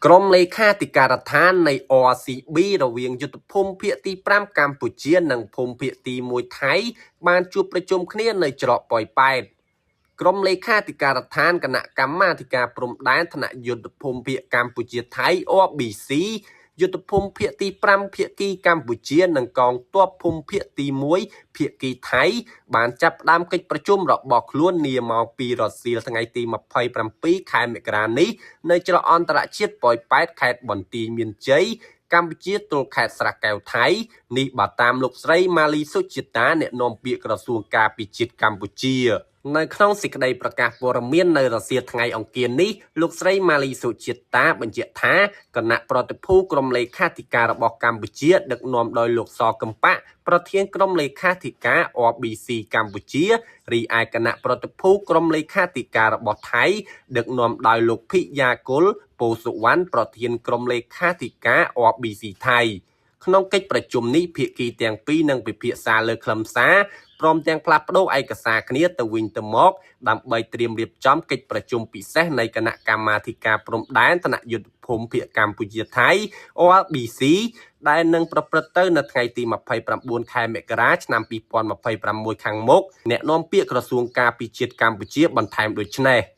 ក្រុមលេខាធិការដ្ឋាននៃ RCB រវាងយុទ្ធភូមិភាគទី5កម្ពុជា និងភូមិភាគទី1ថៃ បានជួបប្រជុំគ្នានៅច្រកប៉ោយប៉ែត។ ក្រុមលេខាធិការដ្ឋានគណៈកម្មាធិការព្រំដែនថ្នាក់យុទ្ធភូមិភាគកម្ពុជាថៃ RBC យុទ្ធភូមិភាគទី5ភាគីកម្ពុជា និងកងទ័ពភូមិភាគទី1ភាគីថៃ បានចាប់ផ្ដើមកិច្ចប្រជុំរបស់ខ្លួននាម៉ោង2រសៀលថ្ងៃទី27ខែមករានេះ នៅច្រកអន្តរជាតិប៉ោយប៉ែតខេត្តបន្ទាយមានជ័យកម្ពុជាទល់ខេត្តស្រះកែវថៃនេះបើតាមលោកស្រីម៉ាលីសុជាតាអ្នកនាំពាក្យក្រសួងការពារជាតិកម្ពុជា។ នៅក្នុងសេចក្តីប្រកាសព័ត៌មាននៅរសៀលថ្ងៃអង្គារនេះលោកស្រីម៉ាលីសុជាតាបញ្ជាក់ថាគណៈប្រតិភូក្រុមលេខាធិការរបស់កម្ពុជា ដឹកនាំដោយលោកសកំប៉ាក់ប្រធានក្រុមលេខាធិការ RBC កម្ពុជារីឯគណៈប្រតិភូក្រុមលេខាធិការរបស់ថៃ ដឹកនាំដោយលោកភិយាគុលពោសុវណ្ណប្រធានក្រុមលេខាធិការ RBC ថៃ។ ក្នុងកិច្ចប្រជុំនេះភាគីទាំងពីរនឹងពិភាក្សាលើខ្លឹមសារព្រមទាំងផ្លាស់ប្ដូរឯកសារគ្នាទៅវិញទៅមកដើម្បីត្រៀមរៀបចំកិច្ចប្រជុំពិសេសនៃគណៈកម្មាធិការព្រំដែនថ្នាក់យុទ្ធភូមិភាគកម្ពុជាថៃ OLBC ដែលនឹងប្រព្រឹត្តទៅនៅថ្ងៃទី29ខែមករាឆ្នាំ2026ខាងមុខអ្នកនាំពាក្យក្រសួងការពារជាតិកម្ពុជាបន្ថែមដូចនេះ។